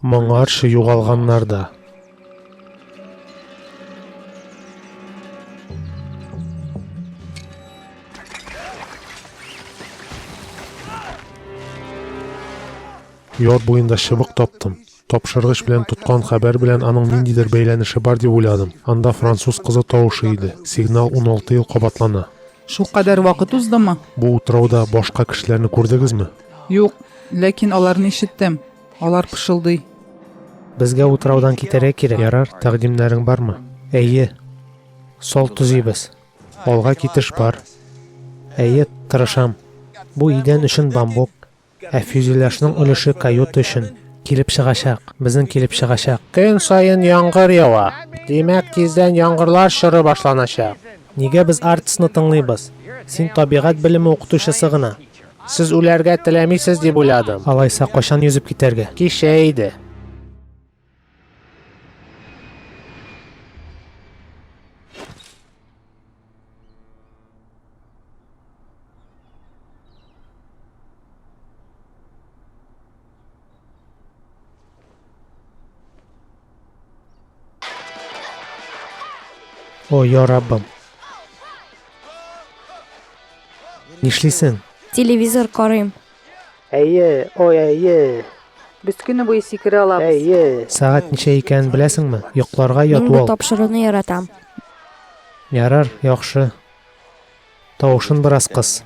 Моңарчы югалганнар да. Яр буенда чыбык таптым. Тапшыргыч белән тоткан хәбәр белән аның ниндидер бәйләнеше бар дип уйладым. Анда француз кызы тавышы иде. Сигнал 16 ел кабатлана. Шулкадәр вакыт уздымы? Бу утрауда башка кешеләрне күрдегезме? Юк, ләкин аларны ишеттем. Алар пышылдый. Безгә утраудан китәргә кирәк. Ярар, тәкъдимнәрең бармы? Әйе. Сал төзибез. Алга китеш бар. Әйе, тырышам. Бу идән өчен бамбук, Ә фюзеляжның өлеше каюта өчен. Килеп чыгачак. Безнең килеп чыгачак. Көн саен яңгыр ява. Димәк, тиздән яңгырлар чоры башланачак. Нигә без Артисны тыңлыйбыз? Син табигать белеме укытучысы гына. Сез үләргә теләмисез дип уйладым. Алайса, кайчан йөзеп китәргә? Кичә иде. О, я Раббым. Нишлисең? Телевизор карыйм. Әйе, ой, әйе. Без көне буе сикерә алабыз. Әйе. Сәгать ничә икәнен беләсеңме? Йокларга ят, Мин бу Уолт. тапшыруны яратам. Ярар, яхшы. Тавышын бераз кыс.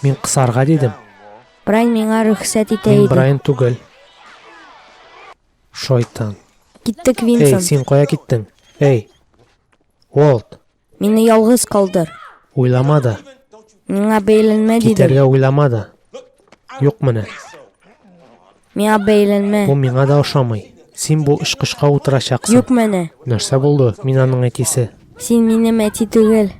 Мин кысарга дидем. Брайан миңа рөхсәт итә Мин иде. Брайан түгел. Шайтан. Киттек, Эй, Винсент. син кая киттең? Эй. Уолт. Мине ялгыз калдыр. Уйлама да. Миңа бәйләнмә дидем. Китәргә уйлама да. Юк менә. Миңа бәйләнмә. Бу миңа да ошамый. Син бу очкычка утырачаксың. Юк менә. Нәрсә булды? Мин аның әтисе. Син минем әти түгел.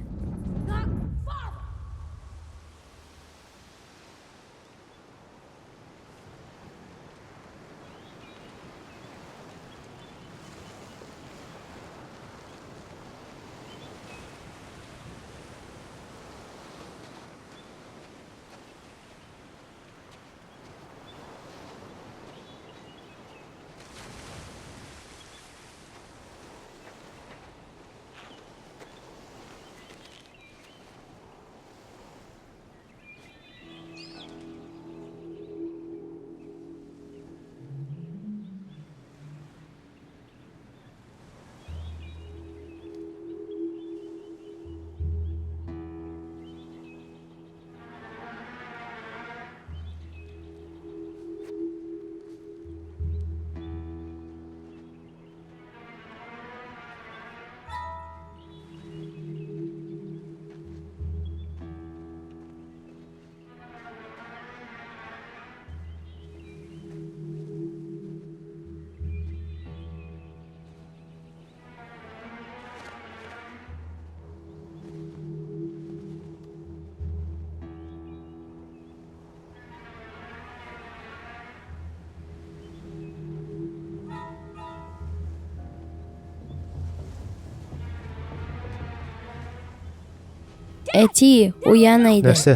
Әти, уян әйдә. Нәрсә?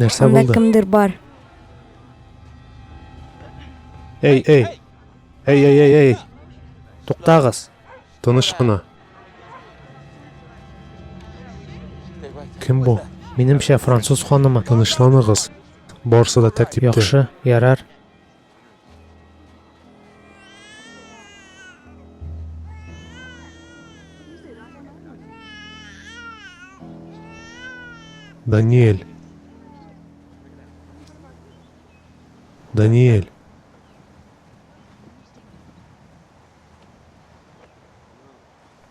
Нәрсә Анда булды? кемдер бар. Эй, эй. Эй, эй, эй, эй. Туктагыз. Тыныч кына. Кем бу? Минемчә, француз ханымы. Тынычланыгыз. Барысы да тәртиптә. Яхшы, ярар. Даниэль. Даниэль.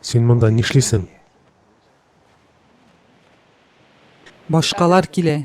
Син монда нишлисең? Башкалар килә.